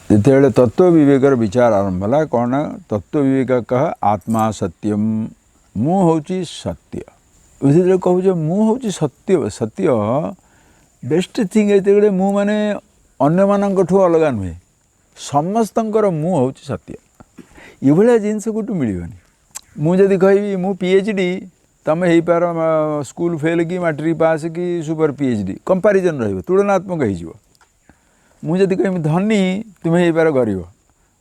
ଯେତେବେଳେ ତତ୍ତ୍ୱ ବିବେକର ବିଚାର ଆରମ୍ଭ ହେଲା, କ'ଣ ନା ତତ୍ତ୍ୱ ବିବେକ କହ ଆତ୍ମା ସତ୍ୟମ, ମୁଁ ହେଉଛି ସତ୍ୟ। ଯେତେବେଳେ କହୁଛ ମୁଁ ହେଉଛି ସତ୍ୟ, ସତ୍ୟ ବେଷ୍ଟ ଥିଙ୍ଗ। ଏତେବେଳେ ମୁଁ ମାନେ ଅନ୍ୟମାନଙ୍କଠୁ ଅଲଗା ନୁହେଁ, ସମସ୍ତଙ୍କର ମୁଁ ହେଉଛି ସତ୍ୟ। ଏଭଳିଆ ଜିନିଷ କେଉଁଠୁ ମିଳିବନି। ମୁଁ ଯଦି କହିବି ମୁଁ PhD, ତୁମେ ହେଇପାର ସ୍କୁଲ ଫେଲ୍ କି ମାଟ୍ରିକ ପାସ୍ କି ସୁପର PhD, comparison ରହିବ, ତୁଳନାତ୍ମକ ହେଇଯିବ। ମୁଁ ଯଦି କହିବି ଧନୀ, ତୁମେ ହେଇପାର ଗରିବ।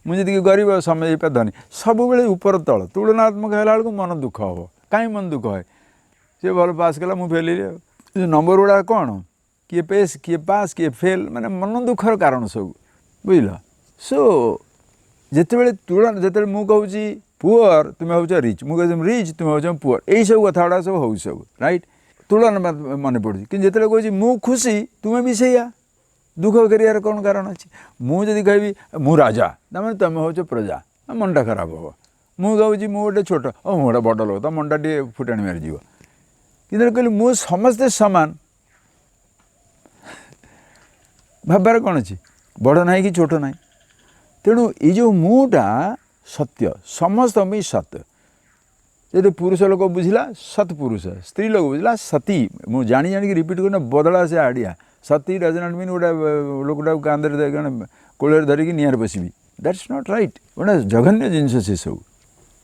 ମୁଁ ଯଦି ଗରିବ, ସମେ ହେଇପାର ଧନୀ। ସବୁବେଳେ ଉପର ତଳ ତୁଳନାତ୍ମକ ହେଲା ବେଳକୁ ମନ ଦୁଃଖ ହେବ। କାହିଁ ମନ ଦୁଃଖ ହୁଏ? ସେ ଭଲ ପାସ୍ କଲା, ମୁଁ ଫେଲ୍ ହେଲି। ଆଉ ନମ୍ବର ଗୁଡ଼ାକ କ'ଣ? କିଏ ପେସ୍, କିଏ ପାସ୍, କିଏ ଫେଲ୍, ମାନେ ମନ ଦୁଃଖର କାରଣ ସବୁ, ବୁଝିଲ? ସୋ ଯେତେବେଳେ ତୁଳନା, ଯେତେବେଳେ ମୁଁ କହୁଛି ପୁଅର୍, ତୁମେ ହେଉଛ ରିଚ୍, ମୁଁ କହୁଛି ରିଚ୍, ତୁମେ ହେଉଛ ପୁଅର୍, ଏଇସବୁ କଥା ଗୁଡ଼ା ସବୁ ହେଉଛି ସବୁ ରାଇଟ୍, ତୁଳନା ମନେ ପଡ଼ୁଛି। କିନ୍ତୁ ଯେତେବେଳେ କହୁଛି ମୁଁ ଖୁସି, ତୁମେ ବି ସେଇଆ, ଦୁଃଖ କରିବାର କ'ଣ କାରଣ ଅଛି? ମୁଁ ଯଦି କହିବି ମୁଁ ରାଜା, ତାମାନେ ତୁମେ ହେଉଛ ପ୍ରଜା, ମନଟା ଖରାପ ହେବ। ମୁଁ କହୁଛି ମୁଁ ଗୋଟେ ଛୋଟ, ଓ ମୁଁ ଗୋଟେ ବଡ଼ ଲୋକ, ତ ମନଟା ଟିକେ ଫୁଟାଣି ମାରିଯିବ। କିନ୍ତୁ କହିଲି ମୁଁ ସମସ୍ତେ ସମାନ, ଭାବିବାର କ'ଣ ଅଛି? ବଡ଼ ନାହିଁ କି ଛୋଟ ନାହିଁ। ତେଣୁ ଏଇ ଯେଉଁ ମୁଁଟା ସତ୍ୟ, ସମସ୍ତଙ୍କ ପାଇଁ ସତ୍ୟ। ଯଦି ପୁରୁଷ ଲୋକ ବୁଝିଲା ସତ୍ପୁରୁଷ, ସ୍ତ୍ରୀ ଲୋକ ବୁଝିଲା ସତୀ। ମୁଁ ଜାଣି ଜାଣିକି ରିପିଟ୍ କରୁନା, ବଦଳା ସେ ଆଇଡ଼ିଆ। ସତୀ ଡଜ୍ not mean ଗୋଟେ ଲୋକଟାକୁ କାନ୍ଧରେ କୋଳରେ ଧରିକି ନିଆଁରେ ବସିବି, that's not right. ଗୋଟେ ଜଘନ୍ୟ ଜିନିଷ ସେସବୁ।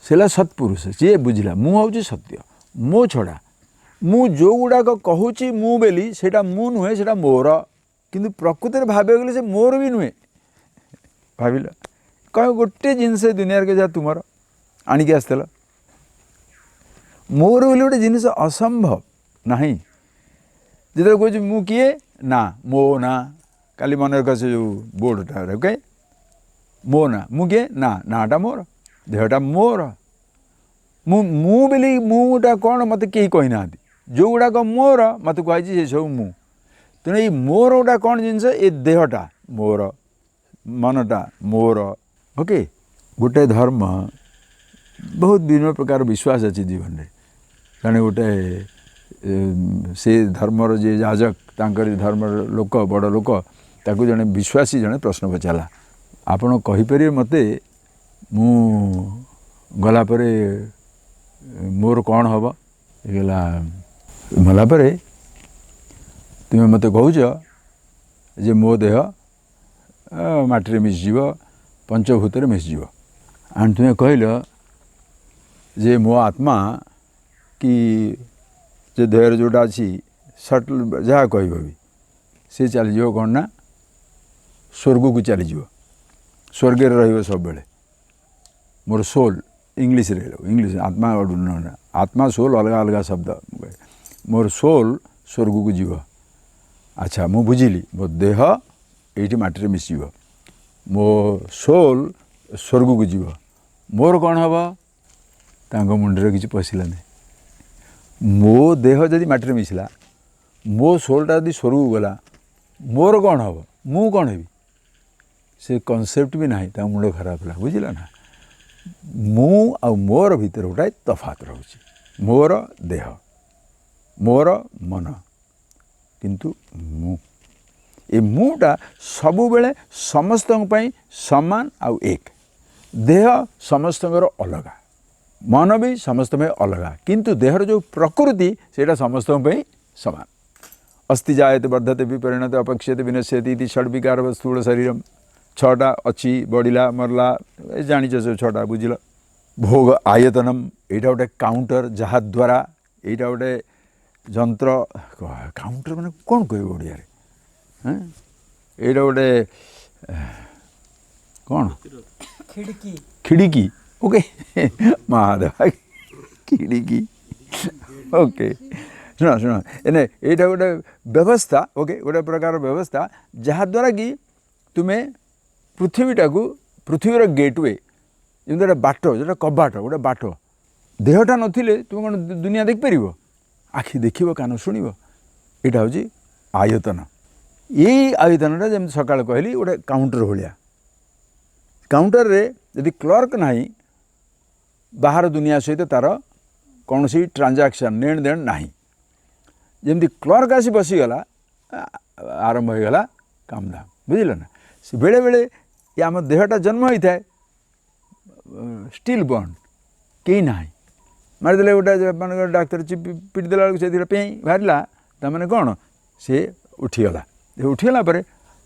ସେ ହେଲା ସତ୍ପୁରୁଷ, ଯିଏ ବୁଝିଲା ମୁଁ ହେଉଛି ସତ୍ୟ, ମୋ ଛଡ଼ା ମୁଁ ଯେଉଁଗୁଡ଼ାକ କହୁଛି ମୁଁ ବୋଲି, ସେଇଟା ମୁଁ ନୁହେଁ, ସେଇଟା ମୋର। କିନ୍ତୁ ପ୍ରକୃତରେ ଭାବିବାକୁ ଗଲେ ସେ ମୋର ବି ନୁହେଁ। ଭାବିଲ କହ ଗୋଟେ ଜିନିଷ ଏ ଦୁନିଆରେ ଯାହା ତୁମର ଆଣିକି ଆସିଥିଲ, ମୋର ବୋଲି ଗୋଟେ ଜିନିଷ ଅସମ୍ଭବ ନାହିଁ। ଯେତେବେଳେ କହୁଛି ମୁଁ କିଏ ନା ମୋ ନା, କାଲି ମନେ ରଖ ସେ ଯେଉଁ ବୋର୍ଡ଼ଟା, ଓକେ, ମୋ ନା, ମୁଁ କିଏ ନା, ନାଁଟା ମୋର, ଦେହଟା ମୋର, ମୁଁ ମୁଁ ବୋଲି ମୁଁଟା କ'ଣ ମୋତେ କେହି କହିନାହାନ୍ତି। ଯେଉଁଗୁଡ଼ାକ ମୋର ମୋତେ କୁହାଯାଇଛି ସେସବୁ ମୁଁ। ତେଣୁ ଏଇ ମୋର ଗୋଟା କ'ଣ ଜିନିଷ, ଏ ଦେହଟା ମୋର, ମନଟା ମୋର, ଓକେ। ଗୋଟେ ଧର୍ମ, ବହୁତ ବିଭିନ୍ନ ପ୍ରକାର ବିଶ୍ୱାସ ଅଛି ଜୀବନରେ। ଜଣେ ଗୋଟେ ସେ ଧର୍ମର ଯିଏ ଯାଜକ, ତାଙ୍କରି ଧର୍ମର ଲୋକ, ବଡ଼ ଲୋକ, ତାକୁ ଜଣେ ବିଶ୍ୱାସୀ ଜଣେ ପ୍ରଶ୍ନ ପଚାରିଲା, ଆପଣ କହିପାରିବେ ମୋତେ ମୁଁ ଗଲା ପରେ ମୋର କ'ଣ ହେବ? ହେଇଗଲା ମଲା ପରେ ତୁମେ ମୋତେ କହୁଛ ଯେ ମୋ ଦେହ ମାଟିରେ ମିଶିଯିବ, ପଞ୍ଚଭୂତରେ ମିଶିଯିବ, ଆଣ୍ଡ ତୁମେ କହିଲ ଯେ ମୋ ଆତ୍ମା କି ଯେ ଦେହରେ ଯେଉଁଟା ଅଛି ସଟଲ, ଯାହା କହିବ ବି, ସେ ଚାଲିଯିବ କ'ଣ ନା ସ୍ୱର୍ଗକୁ ଚାଲିଯିବ, ସ୍ୱର୍ଗରେ ରହିବ ସବୁବେଳେ। ମୋର ସୋଲ୍, ଇଂଲିଶରେ, ଇଂଲିଶ ଆତ୍ମା, ଆତ୍ମା ସୋଲ୍ ଅଲଗା ଅଲଗା ଶବ୍ଦ। ମୋର ସୋଲ୍ ସ୍ୱର୍ଗକୁ ଯିବ। ଆଚ୍ଛା, ମୁଁ ବୁଝିଲି, ମୋ ଦେହ ଏଇଠି ମାଟିରେ ମିଶିଯିବ, ମୋ ସୋଲ୍ ସ୍ୱର୍ଗକୁ ଯିବ, ମୋର କ'ଣ ହେବ? ତାଙ୍କ ମୁଣ୍ଡରେ କିଛି ପଶିଲାନି। ମୋ ଦେହ ଯଦି ମାଟିରେ ମିଶିଲା, ମୋ ସୋଲ୍ଟା ଯଦି ସ୍ୱର୍ଗକୁ ଗଲା, ମୋର କ'ଣ ହେବ? ମୁଁ କ'ଣ ହେବି? ସେ କନସେପ୍ଟ ବି ନାହିଁ, ତାଙ୍କ ମୁଣ୍ଡ ଖରାପ ହେଲା, ବୁଝିଲ ନା? ମୁଁ ଆଉ ମୋର ଭିତରେ ଗୋଟାଏ ତଫାତ ରହୁଛି। ମୋର ଦେହ, ମୋର ମନ, କିନ୍ତୁ ମୁଁ, ଏ ମୁଁଟା ସବୁବେଳେ ସମସ୍ତଙ୍କ ପାଇଁ ସମାନ ଆଉ ଏକ। ଦେହ ସମସ୍ତଙ୍କର ଅଲଗା, ମନ ବି ସମସ୍ତଙ୍କ ପାଇଁ ଅଲଗା, କିନ୍ତୁ ଦେହର ଯେଉଁ ପ୍ରକୃତି ସେଇଟା ସମସ୍ତଙ୍କ ପାଇଁ ସମାନ। ଅସ୍ତି ଜାୟତେ ବର୍ଦ୍ଧତେ ବିପରିଣତେ ଅପକ୍ଷ୍ୟତେ ବିନଶ୍ୟତି ଇତି ଷଡ଼ବିକାର ସ୍ଥୂଳ ଶରୀରମ। 6ଟା ଅଛି, ବଢ଼ିଲା ମରିଲା, ଏ ଜାଣିଛ ସବୁ 6ଟା, ବୁଝିଲ? ଭୋଗ ଆୟତନମ, ଏଇଟା ଗୋଟେ କାଉଣ୍ଟର, ଯାହାଦ୍ୱାରା ଏଇଟା ଗୋଟେ ଯନ୍ତ୍ର। କାଉଣ୍ଟର ମାନେ କ'ଣ କହିବ ଓଡ଼ିଆରେ? ଏଇଟା ଗୋଟେ କ'ଣ? ଖିଡ଼ିକି। ଖିଡ଼ିକି, ଓକେ, ମହାଦେବ, ଖିଡ଼ିକି, ଓକେ। ଶୁଣ ଶୁଣ, ଏନେ ଏଇଟା ଗୋଟେ ବ୍ୟବସ୍ଥା, ଓକେ, ଗୋଟେ ପ୍ରକାର ବ୍ୟବସ୍ଥା ଯାହାଦ୍ୱାରା କି ତୁମେ ପୃଥିବୀଟାକୁ, ପୃଥିବୀର ଗେଟୱେ, ଯେମିତି ଗୋଟେ ବାଟ, ଯେଉଁଟା କବାଟ, ଗୋଟେ ବାଟ। ଦେହଟା ନଥିଲେ ତୁମେ କ'ଣ ଦୁନିଆ ଦେଖିପାରିବ? ଆଖି ଦେଖିବ, କାନ ଶୁଣିବ? ଏଇଟା ହେଉଛି ଆୟତନ। ଏଇ ଆୟତନଟା ଯେମିତି ସକାଳେ କହିଲି ଗୋଟେ କାଉଣ୍ଟର ଭଳିଆ। କାଉଣ୍ଟରରେ ଯଦି କ୍ଲର୍କ ନାହିଁ, ବାହାର ଦୁନିଆ ସହିତ ତା'ର କୌଣସି ଟ୍ରାଞ୍ଜାକ୍ସନ୍ ନେଣ ଦେଣ ନାହିଁ। ଯେମିତି କ୍ଲର୍କ ଆସି ବସିଗଲା, ଆରମ୍ଭ ହୋଇଗଲା କାମଧାମ, ବୁଝିଲ ନା? ସେ ବେଳେବେଳେ ଏ ଆମ ଦେହଟା ଜନ୍ମ ହୋଇଥାଏ ଷ୍ଟିଲ୍ ବର୍ନ, କେହି ନାହିଁ, ମାରିଦେଲେ ଗୋଟେ ମାନଙ୍କର ଡାକ୍ତର ପିଟି ଦେଲା ବେଳକୁ ସେଥିରେ ପେଇଁ ବାହାରିଲା, ତାମାନେ କ'ଣ ସେ ଉଠିଗଲା। ସେ ଉଠିଗଲା ପରେ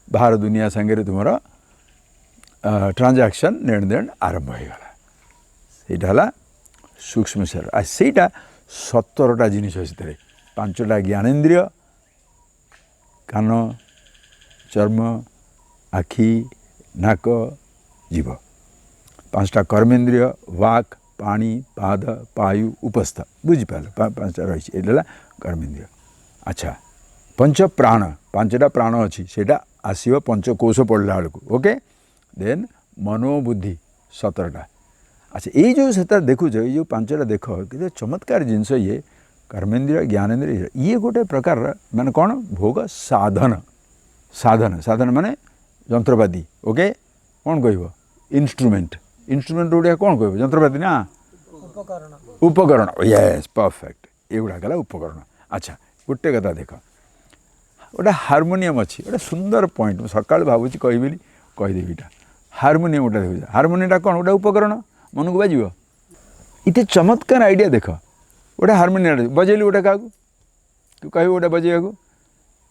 ବାହାର ଦୁନିଆ ସାଙ୍ଗରେ ତୁମର ଟ୍ରାଞ୍ଜାକ୍ସନ୍ ନେଣଦେଣ ଆରମ୍ଭ ହୋଇଗଲା। ସେଇଟା ହେଲା ସୂକ୍ଷ୍ମ ଶରୀର। ଆଉ ସେଇଟା 17ଟା ଜିନିଷ, ସେଥିରେ 5ଟା ଜ୍ଞାନେନ୍ଦ୍ରିୟ, କାନ, ଚର୍ମ, ଆଖି, ନାକ, ଜିଭ, 5ଟା କର୍ମେନ୍ଦ୍ରିୟ, ବାକ୍, ପାଣି, ପାଦ, ପାୟୁ, ଉପସ୍ଥ, ବୁଝିପାରିଲ? 5ଟା ରହିଛି, ଏଇଟା ହେଲା କର୍ମେନ୍ଦ୍ରିୟ। ଆଚ୍ଛା, ପଞ୍ଚ ପ୍ରାଣ, 5ଟା ପ୍ରାଣ ଅଛି, ସେଇଟା ଆସିବ ପଞ୍ଚକୋଷ ପଡ଼ିଲା ବେଳକୁ। ଓକେ, ଦେନ୍ ମନୋବୁଦ୍ଧି 17ଟା। ଆଚ୍ଛା, ଏଇ ଯେଉଁ ସେଟା ଦେଖୁଛ, ଏଇ ଯେଉଁ 5ଟା ଦେଖ, କେତେ ଚମତ୍କାର ଜିନିଷ ଇଏ। କର୍ମେନ୍ଦ୍ରିୟ, ଜ୍ଞାନେନ୍ଦ୍ରିୟ, ଇଏ ଗୋଟେ ପ୍ରକାରର ମାନେ କ'ଣ ଭୋଗ ସାଧନ। ସାଧନ, ସାଧନ ମାନେ ଯନ୍ତ୍ରପାତି। ଓକେ, କ'ଣ କହିବ? ଇନଷ୍ଟ୍ରୁମେଣ୍ଟ। ଇନଷ୍ଟ୍ରୁମେଣ୍ଟ ଓଡ଼ିଆ କ'ଣ କହିବ? ଯନ୍ତ୍ରପାତି ନା ଉପକରଣ। ଉପକରଣ, ୟେସ୍, ପରଫେକ୍ଟ। ଏଗୁଡ଼ାକ ହେଲା ଉପକରଣ। ଆଚ୍ଛା, ଗୋଟେ କଥା ଦେଖ, ଗୋଟେ ହାରମୋନିୟମ୍ ଅଛି, ଗୋଟେ ସୁନ୍ଦର ପଏଣ୍ଟ, ମୁଁ ସକାଳୁ ଭାବୁଛି କହିବି, କହିଦେବି। ଏଇଟା ହାରମୋନିୟମ୍ ଗୋଟେ ଦେଖୁଛ, ହାରମୋନିୟମଟା କ'ଣ? ଗୋଟେ ଉପକରଣ, ମନକୁ ବାଜିବ। ଏତେ ଚମତ୍କାର ଆଇଡ଼ିଆ ଦେଖ, ଗୋଟେ ହାରମୋନିୟମ୍ ବଜେଇଲୁ ଗୋଟେ କାହାକୁ, ତୁ କହିବୁ ଗୋଟେ ବଜେଇବାକୁ,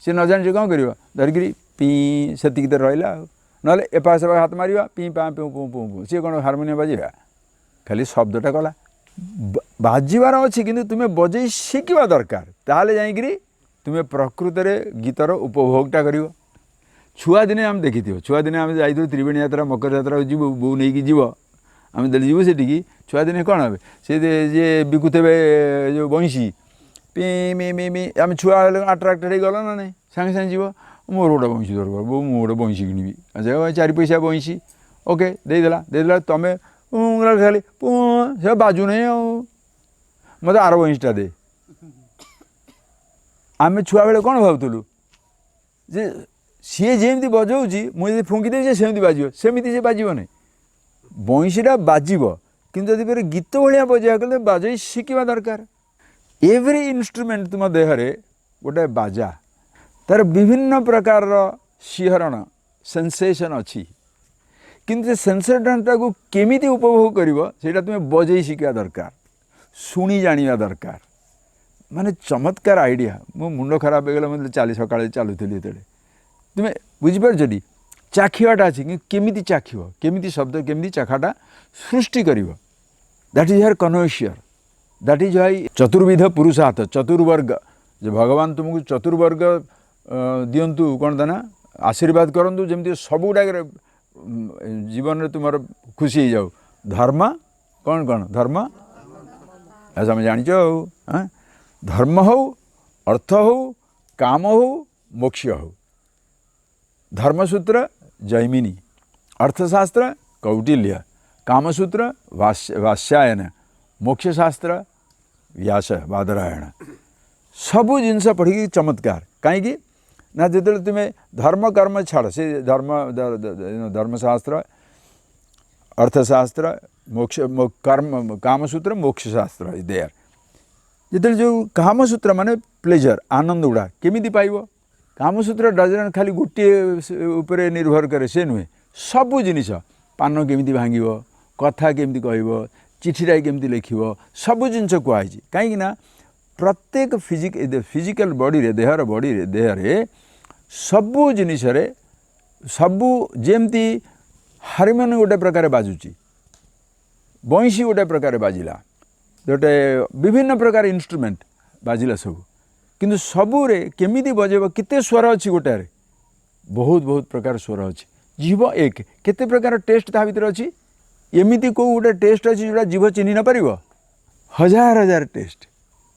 ସେ ନ ଜାଣିଛି କ'ଣ କରିବ, ଧରିକିରି ପିଁ ସେତିକି ତ ରହିଲା, ଆଉ ନହେଲେ ଏପାଖ ସେପାଖ ହାତ ମାରିବା, ପିଁ ପାଁ ପୁଁ ପୁଁ ପୁଁ ପୁଁ, ସିଏ କ'ଣ ହାରମୋନିୟମ୍ ବାଜିବା? ଖାଲି ଶବ୍ଦଟା କଲା। ବାଜିବାର ଅଛି, କିନ୍ତୁ ତୁମେ ବଜେଇ ଶିଖିବା ଦରକାର, ତାହେଲେ ଯାଇକିରି ତୁମେ ପ୍ରକୃତରେ ଗୀତର ଉପଭୋଗଟା କରିବ। ଛୁଆଦିନେ ଆମେ ଦେଖିଥିବ, ଛୁଆଦିନେ ଆମେ ଯାଇଥିଲୁ ତ୍ରିବେଣୀ ଯାତ୍ରା, ମକର ଯାତ୍ରା ଯିବୁ, ବୋଉ ନେଇକି ଯିବ, ଆମେ ଯେତେବେଳେ ଯିବୁ ସେଠିକି, ଛୁଆଦିନେ କ'ଣ ହେବେ, ସେ ଯିଏ ବିକୁଥିବେ ଯେଉଁ ବଇଁଶୀ, ପି ମି ମି ମି, ଆମେ ଛୁଆ ହେଲେ ଆଟ୍ରାକ୍ଟେଡ଼ ହେଇଗଲ ନା ନାଇଁ, ସାଙ୍ଗେ ସାଙ୍ଗେ ଯିବ, ମୋର ଗୋଟେ ବଇଁଶୀ ଦରକାର ବୋଉ, ମୁଁ ଗୋଟେ ବଇଁଶୀ କିଣିବି। ଆଚ୍ଛା, 4 ପଇସା ବଇଁଶୀ, ଓକେ, ଦେଇଦେଲା, ଦେଇଦେଲା, ତମେ ଖାଲି ପୁଁ, ସେ ବାଜୁନାହିଁ, ଆଉ ମୋତେ ଆର ବଇଁଶୀଟା ଦେ। ଆମେ ଛୁଆବେଳେ କ'ଣ ଭାବୁଥିଲୁ ଯେ ସିଏ ଯେମିତି ବଜାଉଛି, ମୁଁ ଯଦି ଫୁଙ୍କିଦେବି ସେ ସେମିତି ବାଜିବ, ସେମିତି ସେ ବାଜିବନି। ବଇଁଶୀଟା ବାଜିବ, କିନ୍ତୁ ଯଦି ଫେରେ ଗୀତ ଭଳିଆ ବଜେଇବାକୁ ହେଲେ ବାଜେଇ ଶିଖିବା ଦରକାର। ଏଭ୍ରି ଇନଷ୍ଟ୍ରୁମେଣ୍ଟ ତୁମ ଦେହରେ ଗୋଟେ ବାଜା, ତାର ବିଭିନ୍ନ ପ୍ରକାରର ଶିହରଣ, ସେନ୍ସେସନ୍ ଅଛି, କିନ୍ତୁ ସେ ସେନ୍ସେସନ୍ଟାକୁ କେମିତି ଉପଭୋଗ କରିବ ସେଇଟା ତୁମେ ବଜେଇ ଶିଖିବା ଦରକାର, ଶୁଣି ଜାଣିବା ଦରକାର। ମାନେ ଚମତ୍କାର ଆଇଡ଼ିଆ। ମୋ ମୁଣ୍ଡ ଖରାପ ହେଇଗଲା, ମୁଁ ଚାଲି ସକାଳେ ଚାଲୁଥିଲି ଯେତେବେଳେ, ତୁମେ ବୁଝିପାରୁଛ ଟି? ଚାଖିବାଟା ଅଛି, କିନ୍ତୁ କେମିତି ଚାଖିବ, କେମିତି ଶବ୍ଦ, କେମିତି ଚାଖାଟା ସୃଷ୍ଟି କରିବ, that is here connoisseur, that is why ଚତୁର୍ବିଧ ପୁରୁଷାର୍ଥ, ଚତୁର୍ବର୍ଗ, ଯେ ଭଗବାନ ତୁମକୁ ଚତୁର୍ବର୍ଗ ଦିଅନ୍ତୁ, କ'ଣ ତା ନା ଆଶୀର୍ବାଦ କରନ୍ତୁ, ଯେମିତି ସବୁଗୁଡ଼ାକରେ ଜୀବନରେ ତୁମର ଖୁସି ହେଇଯାଉ। ଧର୍ମ କ'ଣ କ'ଣ ଧର୍ମ ତମେ ଜାଣିଛ ଆଉ, ହଁ? ଧର୍ମ ହଉ, ଅର୍ଥ ହଉ, କାମ ହଉ, ମୋକ୍ଷ ହଉ। ଧର୍ମସୂତ୍ର ଜୈମିନୀ, ଅର୍ଥଶାସ୍ତ୍ର କୌଟିଲ୍ୟ, କାମସୂତ୍ର ବାତ୍ସ୍ୟାୟନ, ମୋକ୍ଷଶାସ୍ତ୍ର ବ୍ୟାସ ବାଦରାୟଣ। ସବୁ ଜିନିଷ ପଢ଼ିକି ଚମତ୍କାର। କାହିଁକି ନା ଯେତେବେଳେ ତୁମେ ଧର୍ମ କର୍ମ ଛାଡ଼, ସେ ଧର୍ମ ଧର୍ମଶାସ୍ତ୍ର, ଅର୍ଥଶାସ୍ତ୍ର, ମୋକ୍ଷ, କର୍ମ, କାମସୂତ୍ର, ମୋକ୍ଷଶାସ୍ତ୍ର ଦେୟାର। ଯେତେବେଳେ ଯେଉଁ କାମସୂତ୍ର ମାନେ ପ୍ଲେଜର, ଆନନ୍ଦ ଗୁଡ଼ା କେମିତି ପାଇବ? କାମସୂତ୍ର ଡଜନ ଖାଲି ଗୋଟିଏ ଉପରେ ନିର୍ଭର କରେ ସେ ନୁହେଁ, ସବୁ ଜିନିଷ, ପାନ କେମିତି ଭାଙ୍ଗିବ, କଥା କେମିତି କହିବ, ଚିଠିଟା କେମିତି ଲେଖିବ, ସବୁ ଜିନିଷ କୁହାହେଇଛି। କାହିଁକି ନା ପ୍ରତ୍ୟେକ ଫିଜିକାଲ ବଡ଼ିରେ, ଦେହର ବଡ଼ିରେ, ଦେହରେ ସବୁ ଜିନିଷରେ ସବୁ, ଯେମିତି ହାରମୋନିୟମ ଗୋଟେ ପ୍ରକାର ବାଜୁଛି, ବଇଁଶୀ ଗୋଟେ ପ୍ରକାର ବାଜିଲା, ଗୋଟେ ବିଭିନ୍ନ ପ୍ରକାର ଇନଷ୍ଟ୍ରୁମେଣ୍ଟ ବାଜିଲା ସବୁ, କିନ୍ତୁ ସବୁରେ କେମିତି ବଜେଇବ, କେତେ ସ୍ୱର ଅଛି ଗୋଟାରେ, ବହୁତ ବହୁତ ପ୍ରକାର ସ୍ୱର ଅଛି। ଜିଭ ଏକ, କେତେ ପ୍ରକାର ଟେଷ୍ଟ ତା ଭିତରେ ଅଛି। ଏମିତି କେଉଁ ଗୋଟେ ଟେଷ୍ଟ ଅଛି ଯେଉଁଟା ଜିଭ ଚିହ୍ନି ନପାରିବ? ହଜାର ହଜାର ଟେଷ୍ଟ।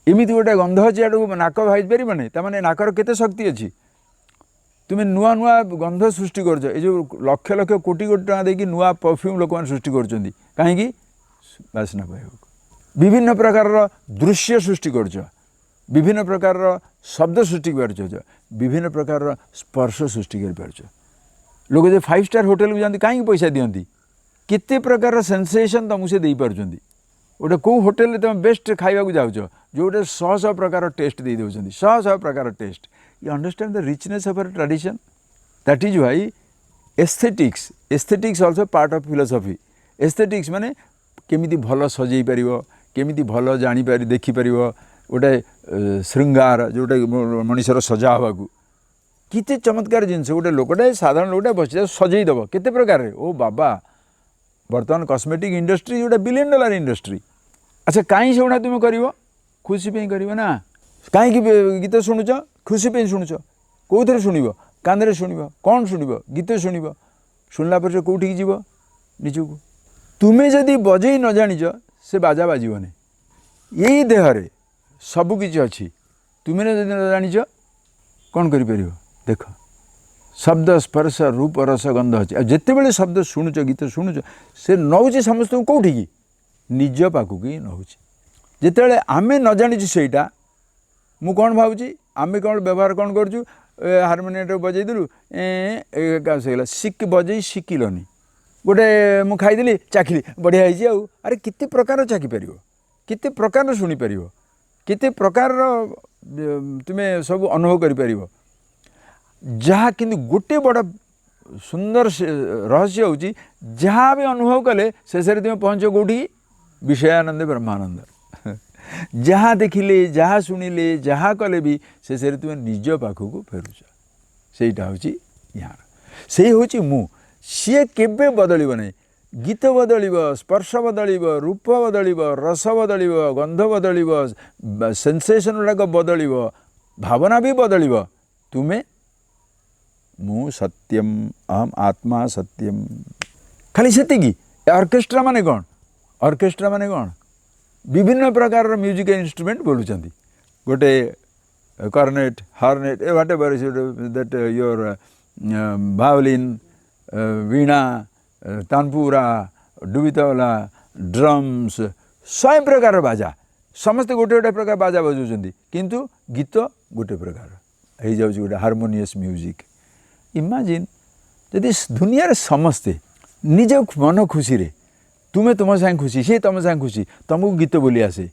ଏମିତି ଗୋଟେ ଗନ୍ଧ ଅଛି ଆଡ଼କୁ ନାକ ଭାଇ ପାରିବନି, ତାମାନେ ନାକର କେତେ ଶକ୍ତି ଅଛି। ତୁମେ ନୂଆ ନୂଆ ଗନ୍ଧ ସୃଷ୍ଟି କରୁଛ, ଏ ଯେଉଁ ଲକ୍ଷ ଲକ୍ଷ କୋଟି କୋଟି ଟଙ୍କା ଦେଇକି ନୂଆ ପରଫ୍ୟୁମ୍ ଲୋକମାନେ ସୃଷ୍ଟି କରୁଛନ୍ତି, କାହିଁକି? ବାସ୍ନା ପାଇବାକୁ। ବିଭିନ୍ନ ପ୍ରକାରର ଦୃଶ୍ୟ ସୃଷ୍ଟି କରୁଛ, ବିଭିନ୍ନ ପ୍ରକାରର ଶବ୍ଦ ସୃଷ୍ଟି କରିପାରୁଛ, ବିଭିନ୍ନ ପ୍ରକାରର ସ୍ପର୍ଶ ସୃଷ୍ଟି କରିପାରୁଛ। ଲୋକ ଯେ 5 ଷ୍ଟାର୍ ହୋଟେଲକୁ ଯାଆନ୍ତି କାହିଁକି ପଇସା ଦିଅନ୍ତି? କେତେ ପ୍ରକାରର ସେନ୍ସେସନ୍ ତୁମକୁ ସେ ଦେଇପାରୁଛନ୍ତି। ଗୋଟେ କେଉଁ ହୋଟେଲରେ ତୁମେ ବେଷ୍ଟ ଖାଇବାକୁ ଯାଉଛ, ଯେଉଁଟେ ଶହ ଶହ ପ୍ରକାର ଟେଷ୍ଟ ଦେଇ ଦେଉଛନ୍ତି, ଶହ ଶହ ପ୍ରକାର test. You understand the richness of our tradition? That is why Aesthetics, aesthetics also part of philosophy. Aesthetics ମାନେ କେମିତି ଭଲ ସଜେଇ ପାରିବ, କେମିତି ଭଲ ଜାଣିପାରି ଦେଖିପାରିବ, ଗୋଟେ ଶୃଙ୍ଗାର ଯେଉଁଟା ମଣିଷର ସଜା ହେବାକୁ କେତେ ଚମତ୍କାର ଜିନିଷ। ଗୋଟେ ଲୋକଟା, ସାଧାରଣ ଲୋକଟା ବସି ସଜେଇ ଦେବ କେତେ ପ୍ରକାରରେ। ଓ ବାବା, ବର୍ତ୍ତମାନ କସ୍ମେଟିକ୍ ଇଣ୍ଡଷ୍ଟ୍ରି ଗୋଟେ ବିଲିୟନ୍ ଡଲାର ଇଣ୍ଡଷ୍ଟ୍ରି। ଆଚ୍ଛା, କାହିଁ ସେଗୁଡ଼ା ତୁମେ କରିବ? ଖୁସି ପାଇଁ କରିବ ନା। କାହିଁକି ଗୀତ ଶୁଣୁଛ? ଖୁସି ପାଇଁ ଶୁଣୁଛ। କେଉଁଥିରେ ଶୁଣିବ? କାନରେ ଶୁଣିବ। କ'ଣ ଶୁଣିବ? ଗୀତ ଶୁଣିବ। ଶୁଣିଲା ପରେ ସେ କେଉଁଠିକି ଯିବ? ନିଜକୁ। ତୁମେ ଯଦି ବଜେଇ ନ ଜାଣିଛ, ସେ ବାଜା ବାଜିବନି। ଏଇ ଦେହରେ ସବୁକିଛି ଅଛି, ତୁମେ ଯଦି ନ ଜାଣିଛ କ'ଣ କରିପାରିବ? ଦେଖ, ଶବ୍ଦ, ସ୍ପର୍ଶ, ରୂପ, ରସ, ଗନ୍ଧ ଅଛି। ଆଉ ଯେତେବେଳେ ଶବ୍ଦ ଶୁଣୁଛ, ଗୀତ ଶୁଣୁଛ, ସେ ନେଉଛି ସମସ୍ତଙ୍କୁ କେଉଁଠିକି? ନିଜ ପାଖକୁ ହିଁ ନେଉଛି। ଯେତେବେଳେ ଆମେ ନ ଜାଣିଛୁ ସେଇଟା, ମୁଁ କ'ଣ ଭାବୁଛି, ଆମେ କ'ଣ ବ୍ୟବହାର କ'ଣ କରୁଛୁ? ହାରମୋନିୟମଟାକୁ ବଜେଇଦେଲୁ, ଏ ହେଇଗଲା। ଶିଖ ବଜେଇ ଶିଖିଲନି। ଗୋଟେ ମୁଁ ଖାଇଦେଲି, ଚାଖିଲି, ବଢ଼ିଆ ହେଇଛି। ଆଉ ଆରେ କେତେ ପ୍ରକାର ଚାଖିପାରିବ, କେତେ ପ୍ରକାରର ଶୁଣିପାରିବ, କେତେ ପ୍ରକାରର ତୁମେ ସବୁ ଅନୁଭବ କରିପାରିବ। ଯାହା କିନ୍ତୁ ଗୋଟେ ବଡ଼ ସୁନ୍ଦର ରହସ୍ୟ ହେଉଛି, ଯାହା ବି ଅନୁଭବ କଲେ ଶେଷରେ ତୁମେ ପହଞ୍ଚିବ କେଉଁଠିକି? ବିଷୟାନନ୍ଦ ବ୍ରହ୍ମାନନ୍ଦ। ଯାହା ଦେଖିଲେ, ଯାହା ଶୁଣିଲେ, ଯାହା କଲେ ବି ଶେଷରେ ତୁମେ ନିଜ ପାଖକୁ ଫେରୁଛ। ସେଇଟା ହେଉଛି ଜ୍ଞାନ, ସେଇ ହେଉଛି ମୁଁ। ସିଏ କେବେ ବଦଳିବ ନାହିଁ। ଗୀତ ବଦଳିବ, ସ୍ପର୍ଶ ବଦଳିବ, ରୂପ ବଦଳିବ, ରସ ବଦଳିବ, ଗନ୍ଧ ବଦଳିବ, ସେନ୍ସେସନ୍ ଗୁଡ଼ାକ ବଦଳିବ, ଭାବନା ବି ବଦଳିବ। ତୁମେ ମୁଁ ସତ୍ୟମ, ଅହମ ଆତ୍ମା ସତ୍ୟମ, ଖାଲି ସେତିକି। ଅର୍କେଷ୍ଟ୍ରା ମାନେ କ'ଣ? ଅର୍କେଷ୍ଟ୍ରା ମାନେ କ'ଣ? ବିଭିନ୍ନ ପ୍ରକାରର ମ୍ୟୁଜିକ୍ ଇନଷ୍ଟ୍ରୁମେଣ୍ଟ ବୋଲୁଛନ୍ତି। ଗୋଟେ cornet, hornet, a whatever that, your violin, Veena, tanpura, ଡୁବି ତବଲା, ଡ୍ରମ୍ସ, ଶହେ ପ୍ରକାର ବାଜା। ସମସ୍ତେ ଗୋଟେ ଗୋଟେ ପ୍ରକାର ବାଜା ବଜାଉଛନ୍ତି, କିନ୍ତୁ ଗୀତ ଗୋଟେ ପ୍ରକାର ହେଇଯାଉଛି, ଗୋଟେ ହାରମୋନିୟସ୍ ମ୍ୟୁଜିକ୍। ଇମାଜିନ୍, ଯଦି ଦୁନିଆରେ ସମସ୍ତେ ନିଜ ମନ ଖୁସିରେ, ତୁମେ ତୁମ ସାଙ୍ଗେ ଖୁସି, ସିଏ ତୁମ ସାଙ୍ଗେ ଖୁସି, ତୁମକୁ ଗୀତ ବୋଲି ଆସେ,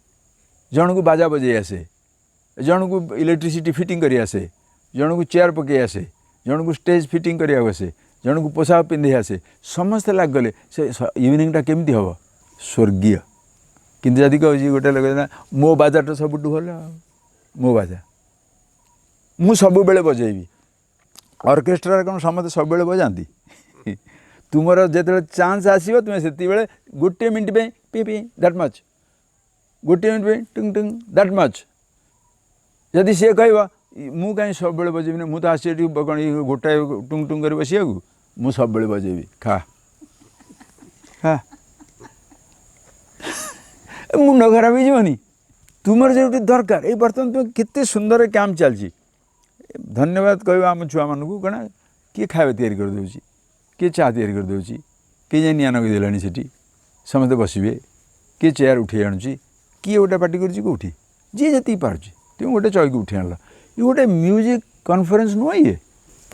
ଜଣକୁ ବାଜା ବଜେଇ ଆସେ, ଜଣକୁ ଇଲେକ୍ଟ୍ରିସିଟି ଫିଟିଂ କରି ଆସେ, ଜଣକୁ ଚେୟାର ପକାଇ ଆସେ, ଜଣକୁ ଷ୍ଟେଜ୍ ଫିଟିଂ କରିବାକୁ ଆସେ, ଜଣକୁ ପୋଷାକ ପିନ୍ଧି ଆସେ, ସମସ୍ତେ ଲାଗିଗଲେ, ସେ ଇଭିନିଂଟା କେମିତି ହେବ? ସ୍ୱର୍ଗୀୟ। କିନ୍ତୁ ଯଦି କହୁଛି ଗୋଟେ ଲୋକ, ନା, ମୋ ବାଜାଟା ସବୁଠୁ ଭଲ, ମୋ ବାଜା ମୁଁ ସବୁବେଳେ ବଜେଇବି। ଅର୍କେଷ୍ଟ୍ରାରେ କ'ଣ ସମସ୍ତେ ସବୁବେଳେ ବଜାନ୍ତି? ତୁମର ଯେତେବେଳେ ଚାନ୍ସ ଆସିବ, ତୁମେ ସେତିକିବେଳେ ଗୋଟିଏ ମିନିଟ୍ ପାଇଁ ପି ପି, that much, ଗୋଟିଏ ମିନିଟ୍ ପାଇଁ ଟୁଙ୍ଗ ଟୁଙ୍ଗ, that much. ଯଦି ସିଏ କହିବ, ମୁଁ କାହିଁ ସବୁବେଳେ ବଜେଇବିନି, ମୁଁ ତ ଆସି ଏଠି କ'ଣ ଗୋଟାଏ ଟୁଙ୍ଗ ଟୁଙ୍ଗ କରି ବସିବାକୁ, ମୁଁ ସବୁବେଳେ ବଜେଇବି, ଖା ଖା, ମୁଣ୍ଡ ଖରାପ ହେଇଯିବନି? ତୁମର ଯେଉଁଠି ଦରକାର। ଏଇ ବର୍ତ୍ତମାନ ତୁମେ କେତେ ସୁନ୍ଦର କ୍ୟାମ୍ପ ଚାଲିଛି। ଧନ୍ୟବାଦ କହିବା ଆମ ଛୁଆମାନଙ୍କୁ। କ'ଣ କିଏ ଖାଇବା ତିଆରି କରିଦେଉଛି, କିଏ ଚା ତିଆରି କରିଦେଉଛି, କିଏ ଯାଇ ନିଆଁ ଲଗେଇ ଦେଲାଣି ସେଠି, ସମସ୍ତେ ବସିବେ, କିଏ ଚେୟାର ଉଠେଇ ଆଣୁଛି, କିଏ ଗୋଟେ ପାଟି କରୁଛି କେଉଁଠି, ଯିଏ ଯେତିକି ପାରୁଛି। ତୁମେ ଗୋଟେ ଚୌକି ଉଠେଇ ଆଣିଲ। ଇଏ ଗୋଟେ ମ୍ୟୁଜିକ୍ କନଫରେନ୍ସ ନୁହଁ ଇଏ?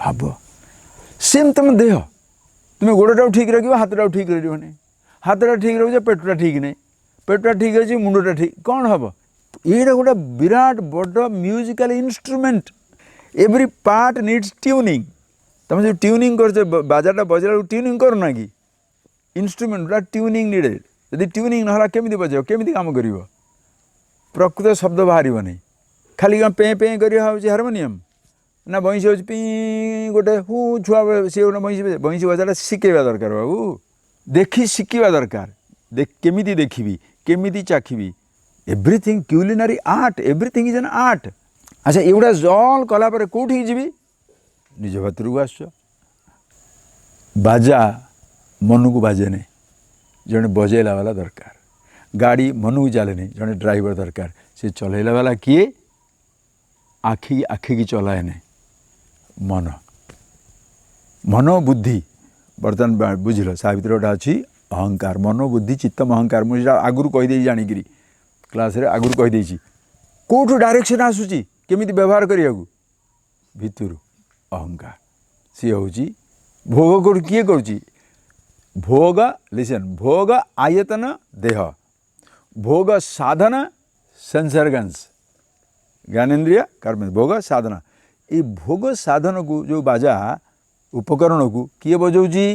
ଭାବ, ସେମ୍ ତୁମ ଦେହ। ତୁମେ ଗୋଡ଼ଟାକୁ ଠିକ୍ ରଖିବ, ହାତଟାକୁ ଠିକ୍ ରଖିବନି। ହାତଟା ଠିକ୍ ରଖୁଛ, ପେଟଟା ଠିକ୍ ନାହିଁ। ପେଟଟା ଠିକ୍ ଅଛି, ମୁଣ୍ଡଟା ଠିକ୍, କ'ଣ ହେବ? ଏଇଟା ଗୋଟେ ବିରାଟ ବଡ଼ musical instrument. Every part needs tuning. ତୁମେ ଯେଉଁ ଟ୍ୟୁନିଂ କରୁଛ, ବାଜାଟା ବଜାଇଲା ବେଳକୁ ଟ୍ୟୁନିଂ କରୁନା କି? ଇନଷ୍ଟ୍ରୁମେଣ୍ଟଟା ଟ୍ୟୁନିଂ ନିଡ଼େଡ଼। ଯଦି ଟ୍ୟୁନିଂ ନହେଲା, କେମିତି ବଜାଇବ? କେମିତି କାମ କରିବ? ପ୍ରକୃତ ଶବ୍ଦ ବାହାରିବନି। ଖାଲି କ'ଣ ପେଁ ପେଁ କରିବା ହେଉଛି ହାରମୋନିୟମ ନା ବଇଁଶୀ ହେଉଛି ପି ଗୋଟେ ହୁ ଛୁଆ ସିଏ ଗୋଟେ ବଇଁଶୀ। ବଇଁଶୀ ବଜାଟା ଶିଖେଇବା ଦରକାର ବାବୁ, ଦେଖି ଶିଖିବା ଦରକାର। କେମିତି ଦେଖିବି, କେମିତି ଚାଖିବି? Everything culinary art, everything is an art. ଆଚ୍ଛା, ଏଗୁଡ଼ା ଅଲ୍ କଲା ପରେ କେଉଁଠିକି ଯିବି? ନିଜ ଭିତରକୁ ଆସୁଛ। ବାଜା ମନକୁ ବାଜେନି, ଜଣେ ବଜେଇଲା ବାଲା ଦରକାର। ଗାଡ଼ି ମନକୁ ଚାଲେନି, ଜଣେ ଡ୍ରାଇଭର ଦରକାର। ସେ ଚଲେଇଲା ବାଲା କିଏ? ଆଖି ଆଖିକି ଚଲାଏନି, ମନ। ମନ ବୁଦ୍ଧି ବର୍ତ୍ତମାନ ବୁଝିଲ, ତା ଭିତରେ ଗୋଟେ ଅଛି ଅହଙ୍କାର। ମନ, ବୁଦ୍ଧି, ଚିତ୍ତ, ଅହଙ୍କାର। ମୁଁ ସେଇଟା ଆଗରୁ କହିଦେଇଛି, ଜାଣିକିରି କ୍ଲାସ୍ରେ ଆଗରୁ କହିଦେଇଛି। କେଉଁଠୁ ଡାଇରେକ୍ସନ୍ ଆସୁଛି କେମିତି ବ୍ୟବହାର କରିବାକୁ? ଭିତରୁ ଅହଙ୍କାର। ସିଏ ହେଉଛି ଭୋଗ କରୁ। କିଏ କରୁଛି ଭୋଗ? ଲିସନ୍, ଭୋଗ ଆୟତନ ଦେହ, ଭୋଗ ସାଧନ ସେନ୍ସ ଅର୍ଗାନ୍ସ, ଜ୍ଞାନେନ୍ଦ୍ରିୟ, କର୍ମ, ଭୋଗ ସାଧନ। ଏଇ ଭୋଗ ସାଧନକୁ ଯେଉଁ ବାଜା ଉପକରଣକୁ କିଏ ବଜାଉଛି?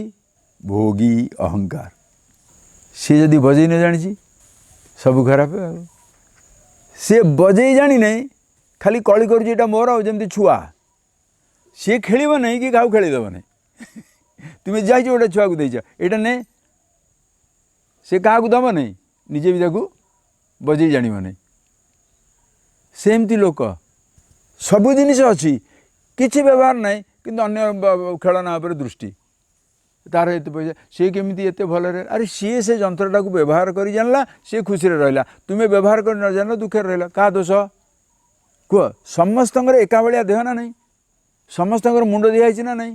ଭୋଗୀ ଅହଙ୍କାର। ସିଏ ଯଦି ବଜେଇ ନ ଜାଣିଛି ସବୁ ଖରାପ। ଆଉ ସିଏ ବଜେଇ ଜାଣିନାହିଁ, ଖାଲି କଳି କରୁଛି ଏଇଟା ମୋର। ଆଉ ଯେମିତି ଛୁଆ, ସିଏ ଖେଳିବ ନାହିଁ କି କାହାକୁ ଖେଳିଦେବ ନାହିଁ। ତୁମେ ଯାଇଛ ଗୋଟେ ଛୁଆକୁ ଦେଇଛ, ଏଇଟା ନେ, ସେ କାହାକୁ ଦେବ ନାହିଁ, ନିଜେ ବି ତାକୁ ବଜେଇ ଜାଣିବ ନାହିଁ। ସେମିତି ଲୋକ ସବୁ ଜିନିଷ ଅଛି, କିଛି ବ୍ୟବହାର ନାହିଁ, କିନ୍ତୁ ଅନ୍ୟ ଖେଳନା ଉପରେ ଦୃଷ୍ଟି। ତାର ଏତେ ପଇସା, ସିଏ କେମିତି ଏତେ ଭଲରେ? ଆରେ ସିଏ ସେ ଯନ୍ତ୍ରଟାକୁ ବ୍ୟବହାର କରି ଜାଣିଲା, ସିଏ ଖୁସିରେ ରହିଲା। ତୁମେ ବ୍ୟବହାର କରି ନ ଜାଣିଲ, ଦୁଃଖରେ ରହିଲ। କାହା ଦୋଷ କୁହ? ସମସ୍ତଙ୍କର ଏକା ଭଳିଆ ଦେହ ନା ନାହିଁ? ସମସ୍ତଙ୍କର ମୁଣ୍ଡ ଦିଆହେଇଛି ନା ନାହିଁ?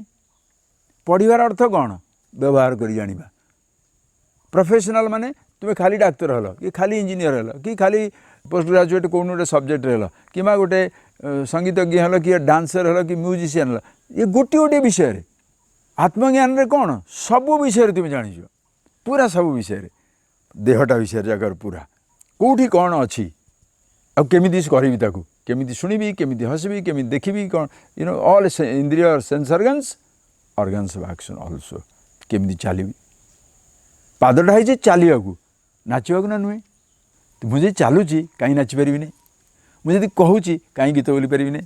ପଢ଼ିବାର ଅର୍ଥ କ'ଣ? ବ୍ୟବହାର କରି ଜାଣିବା। ପ୍ରଫେସନାଲ୍ ମାନେ ତୁମେ ଖାଲି ଡାକ୍ତର ହେଲ କି ଖାଲି ଇଞ୍ଜିନିୟର ହେଲ କି ଖାଲି ପୋଷ୍ଟ ଗ୍ରାଜୁଏଟ୍ କେଉଁ ଗୋଟେ ସବଜେକ୍ଟରେ ହେଲ, କିମ୍ବା ଗୋଟେ ସଙ୍ଗୀତଜ୍ଞ ହେଲ କି ଡାନ୍ସର ହେଲ କି ମ୍ୟୁଜିସିଆନ୍ ହେଲ, ଇଏ ଗୋଟିଏ ଗୋଟିଏ ବିଷୟରେ। ଆତ୍ମଜ୍ଞାନରେ କ'ଣ? ସବୁ ବିଷୟରେ ତୁମେ ଜାଣିଛ, ପୁରା ସବୁ ବିଷୟରେ, ଦେହଟା ବିଷୟରେ ଜାଗାର ପୁରା କେଉଁଠି କ'ଣ ଅଛି, ଆଉ କେମିତି କରିବି ତାକୁ, କେମିତି ଶୁଣିବି, କେମିତି ହସିବି, କେମିତି ଦେଖିବି, କ'ଣ ଅଲ୍ ଇନ୍ଦ୍ରିୟ, sense organs, organs of action also. କେମିତି ଚାଲିବି, ପାଦଟା ହେଇଛି ଚାଲିବାକୁ, ନାଚିବାକୁ ନା ନୁହେଁ? ମୁଁ ଯଦି ଚାଲୁଛି କାହିଁ ନାଚିପାରିବିନି? ମୁଁ ଯଦି କହୁଛି କାହିଁ ଗୀତ ବୋଲିପାରିବିନି?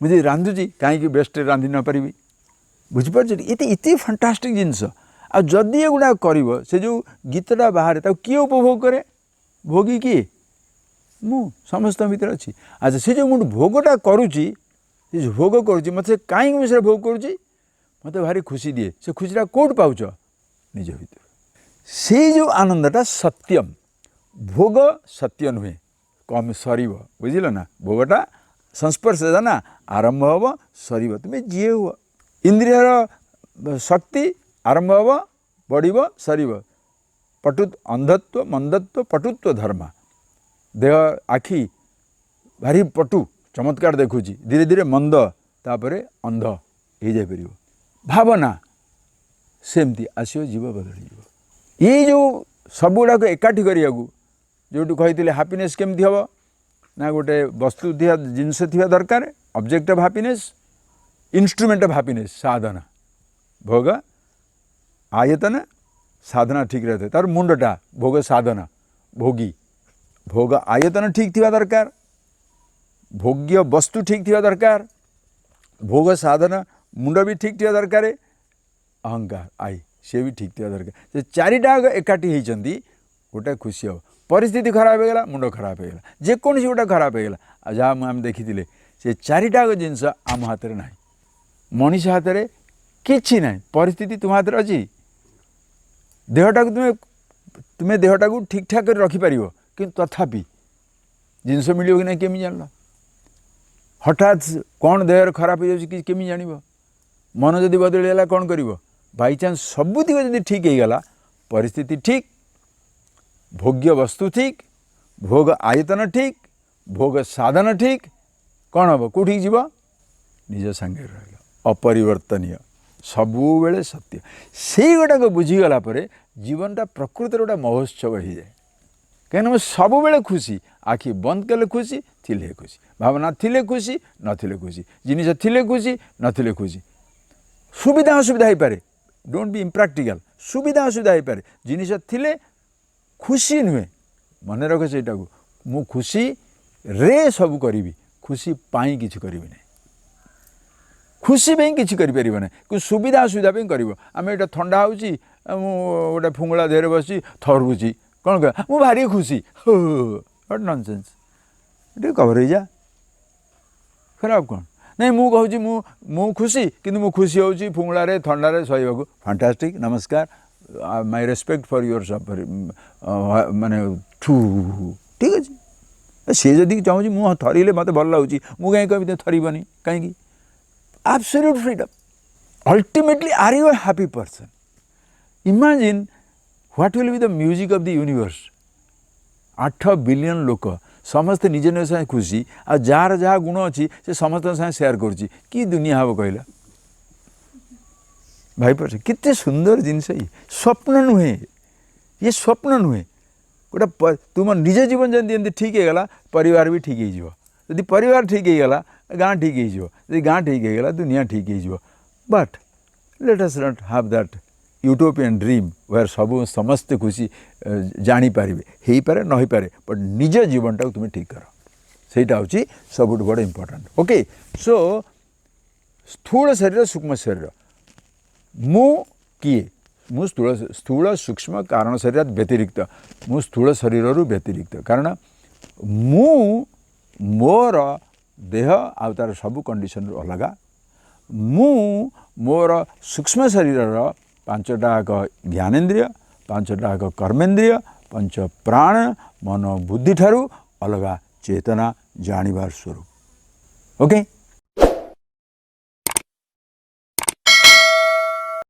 ମୁଁ ଯଦି ରାନ୍ଧୁଛି କାହିଁକି ବେଷ୍ଟରେ ରାନ୍ଧି ନପାରିବି? ବୁଝିପାରୁଛ? ଏତେ ଏତେ ଫାଣ୍ଟାଷ୍ଟିକ୍ ଜିନିଷ। ଆଉ ଯଦି ଏଗୁଡ଼ାକ କରିବ, ସେ ଯେଉଁ ଗୀତଟା ବାହାରେ ତାକୁ କିଏ ଉପଭୋଗ କରେ? ଭୋଗୀ କିଏ? ମୁଁ। ସମସ୍ତଙ୍କ ଭିତରେ ଅଛି। ଆଚ୍ଛା, ସେ ଯେଉଁ ମୁଁ ଭୋଗଟା କରୁଛି, ସେ ଯେଉଁ ଭୋଗ କରୁଛି, ମୋତେ କାହିଁକି ମୁଁ ସେଇଟା ଭୋଗ କରୁଛି? ମୋତେ ଭାରି ଖୁସି ଦିଏ। ସେ ଖୁସିଟା କେଉଁଠୁ ପାଉଛ? ନିଜ ଭିତରୁ। ସେଇ ଯେଉଁ ଆନନ୍ଦଟା ସତ୍ୟମ। ଭୋଗ ସତ୍ୟ ନୁହେଁ, କମ୍ ସରିବ। ବୁଝିଲ ନା? ଭୋଗଟା ସଂସ୍ପର୍ଶ ନା, ଆରମ୍ଭ ହେବ, ସରିବ। ତୁମେ ଯିଏ ହୁଅ, ଇନ୍ଦ୍ରିୟର ଶକ୍ତି ଆରମ୍ଭ ହେବ, ବଢ଼ିବ, ସରିବ। ପଟୁ ଅନ୍ଧତ୍ୱ, ମନ୍ଦତ୍ୱ, ପଟୁତ୍ୱ ଧର୍ମ। ଦେହ ଆଖି ଭାରି ପଟୁ, ଚମତ୍କାର ଦେଖୁଛି, ଧୀରେ ଧୀରେ ମନ୍ଦ, ତାପରେ ଅନ୍ଧ ହେଇଯାଇପାରିବ। ଭାବନା ସେମିତି ଆସିବ, ଯିବ, ବଦଳିଯିବ। ଏଇ ଯେଉଁ ସବୁଗୁଡ଼ାକ ଏକାଠି କରିବାକୁ ଯେଉଁଠୁ କହିଥିଲେ ହାପିନେସ୍ କେମିତି ହେବ ନା, ଗୋଟେ ବସ୍ତୁ ଥିବା, ଜିନିଷ ଥିବା ଦରକାର, object of happiness, instrument of happiness, ସାଧନା, ଭୋଗ ଆୟତନ ସାଧନା ଠିକ୍ ରହିଥାଏ। ତାର ମୁଣ୍ଡଟା ଭୋଗ ସାଧନା, ଭୋଗୀ, ଭୋଗ ଆୟତନ ଠିକ୍ ଥିବା ଦରକାର, ଭୋଗ୍ୟ ବସ୍ତୁ ଠିକ୍ ଥିବା ଦରକାର, ଭୋଗ ସାଧନା ମୁଣ୍ଡ ବି ଠିକ୍ ଥିବା ଦରକାର, ଅହଙ୍କାର I ସିଏ ବି ଠିକ୍ ଥିବା ଦରକାର। ସେ ଚାରିଟା ଏକାଠି ହେଇଛନ୍ତି, ଗୋଟେ ଖୁସି ହେବ। ପରିସ୍ଥିତି ଖରାପ ହେଇଗଲା, ମୁଣ୍ଡ ଖରାପ ହେଇଗଲା, ଯେକୌଣସି ଗୋଟେ ଖରାପ ହେଇଗଲା। ଆଉ ଯାହା ମୁଁ ଆମେ ଦେଖିଥିଲେ, ସେ ଚାରିଟା ଜିନିଷ ଆମ ହାତରେ ନାହିଁ, ମଣିଷ ହାତରେ କିଛି ନାହିଁ। ପରିସ୍ଥିତି ତୁମ ହାତରେ ଅଛି? ଦେହଟାକୁ ତୁମେ ଦେହଟାକୁ ଠିକ୍ଠାକ୍ କରି ରଖିପାରିବ, କିନ୍ତୁ ତଥାପି ଜିନିଷ ମିଳିବ କି ନାହିଁ କେମିତି ଜାଣିଲ? ହଠାତ୍ କ'ଣ ଦେହରେ ଖରାପ ହେଇଯାଉଛି କି କେମିତି ଜାଣିବ? ମନ ଯଦି ବଦଳିଗଲା କ'ଣ କରିବ? ବାଇଚାନ୍ସ ସବୁତିକ ଯଦି ଠିକ୍ ହେଇଗଲା, ପରିସ୍ଥିତି ଠିକ୍, ଭୋଗ୍ୟ ବସ୍ତୁ ଠିକ୍, ଭୋଗ ଆୟତନ ଠିକ୍, ଭୋଗ ସାଧନ ଠିକ୍, କ'ଣ ହେବ? କେଉଁଠିକି ଯିବ? ନିଜ ସାଙ୍ଗରେ ରହିଲ, ଅପରିବର୍ତ୍ତନୀୟ, ସବୁବେଳେ ସତ୍ୟ। ସେଇଗୁଡ଼ାକ ବୁଝିଗଲା ପରେ ଜୀବନଟା ପ୍ରକୃତରେ ଗୋଟେ ମହୋତ୍ସବ ହେଇଯାଏ। କାହିଁକିନା ମୁଁ ସବୁବେଳେ ଖୁସି। ଆଖି ବନ୍ଦ କଲେ ଖୁସି, ଥିଲେ ଖୁସି, ଭାବନା ଥିଲେ ଖୁସି, ନଥିଲେ ଖୁସି, ଜିନିଷ ଥିଲେ ଖୁସି, ନଥିଲେ ଖୁସି। ସୁବିଧା ଅସୁବିଧା ହେଇପାରେ, don't be impractical. ସୁବିଧା ଅସୁବିଧା ହେଇପାରେ, ଜିନିଷ ଥିଲେ ଖୁସି ନୁହେଁ। ମନେ ରଖ ସେଇଟାକୁ, ମୁଁ ଖୁସିରେ ସବୁ କରିବି, ଖୁସି ପାଇଁ କିଛି କରିବି ନାହିଁ। ଖୁସି ପାଇଁ କିଛି କରିପାରିବ ନାହିଁ, କିନ୍ତୁ ସୁବିଧା ଅସୁବିଧା ପାଇଁ କରିବ। ଆମେ ଏଇଟା ଥଣ୍ଡା ହେଉଛି, ମୁଁ ଗୋଟେ ଫୁଙ୍ଗୁଳା ଦେହରେ ବସିଛି, ଥରୁଛି, କ'ଣ କହିବା? ମୁଁ ଭାରି ଖୁସି। What nonsense! ଟିକେ କଭର ହେଇଯା, ଖରାପ କ'ଣ? ନାଇଁ, ମୁଁ କହୁଛି ମୁଁ ଖୁସି, କିନ୍ତୁ ମୁଁ ଖୁସି ହେଉଛି ଫୁଙ୍ଗୁଳାରେ ଥଣ୍ଡାରେ ସହିବାକୁ। ଫାଣ୍ଟାଷ୍ଟିକ୍, ନମସ୍କାର, ମାଇ ରେସ୍ପେକ୍ଟ ଫର୍ your ମାନେ ଠୁ ଠିକ୍ ଅଛି। ସିଏ ଯଦି ଚାହୁଁଛି ମୁଁ ଥରିଲେ ମୋତେ ଭଲ ଲାଗୁଛି, ମୁଁ କାହିଁ କହିବି ଥରିବନି କାହିଁକି? Absolute freedom. Ultimately, are you a happy person? Imagine what will be the music of the universe. 8 billion ଲୋକ ସମସ୍ତେ ନିଜ ନିଜ ସାଙ୍ଗେ ଖୁସି, ଆଉ ଯାହାର ଯାହା ଗୁଣ ଅଛି ସେ ସମସ୍ତଙ୍କ ସାଙ୍ଗେ ସେୟାର କରୁଛି। କି ଦୁନିଆ ହେବ କହିଲା ଭାଇପାରୁଛ? କେତେ ସୁନ୍ଦର ଜିନିଷ ଇଏ। ସ୍ୱପ୍ନ ନୁହେଁ ଇଏ, ସ୍ୱପ୍ନ ନୁହେଁ। ଗୋଟେ ତୁମ ନିଜ ଜୀବନ ଯେମିତି ଏମିତି ଠିକ୍ ହେଇଗଲା, ପରିବାର ବି ଠିକ୍ ହେଇଯିବ। ଯଦି ପରିବାର ଠିକ୍ ହେଇଗଲା, ଗାଁ ଠିକ୍ ହେଇଯିବ। ଯଦି ଗାଁ ଠିକ୍ ହେଇଗଲା, ଦୁନିଆ ଠିକ୍ ହେଇଯିବ। But Let us not have that utopian dream where ସବୁ ସମସ୍ତେ ଖୁସି ଜାଣିପାରିବେ। ହେଇପାରେ, ନ ହେଇପାରେ, ବଟ୍ ନିଜ ଜୀବନଟାକୁ ତୁମେ ଠିକ୍ କର, ସେଇଟା ହେଉଛି ସବୁଠୁ ବଡ଼ ଇମ୍ପୋର୍ଟାଣ୍ଟ। ଓକେ, ସୋ ସ୍ଥୂଳ ଶରୀର, ସୂକ୍ଷ୍ମ ଶରୀର, ମୁଁ କିଏ? ମୁଁ ସ୍ଥୂଳ ସୂକ୍ଷ୍ମ କାରଣ ଶରୀର ବ୍ୟତିରିକ୍ତ। ମୁଁ ସ୍ଥୂଳ ଶରୀରରୁ ବ୍ୟତିରିକ୍ତ, କାରଣ ମୁଁ ମୋର ଦେହ ଆଉ ତା'ର ସବୁ କଣ୍ଡିସନରୁ ଅଲଗା। ମୁଁ ମୋର ସୂକ୍ଷ୍ମ ଶରୀରର ପାଞ୍ଚଟା ଯାକ ଜ୍ଞାନେନ୍ଦ୍ରିୟ, ପାଞ୍ଚଟା ଯାକ କର୍ମେନ୍ଦ୍ରିୟ, ପଞ୍ଚ ପ୍ରାଣ, ମନ, ବୁଦ୍ଧି ଠାରୁ ଅଲଗା ଚେତନା, ଜାଣିବାର ସ୍ୱରୂପ। ଓକେ।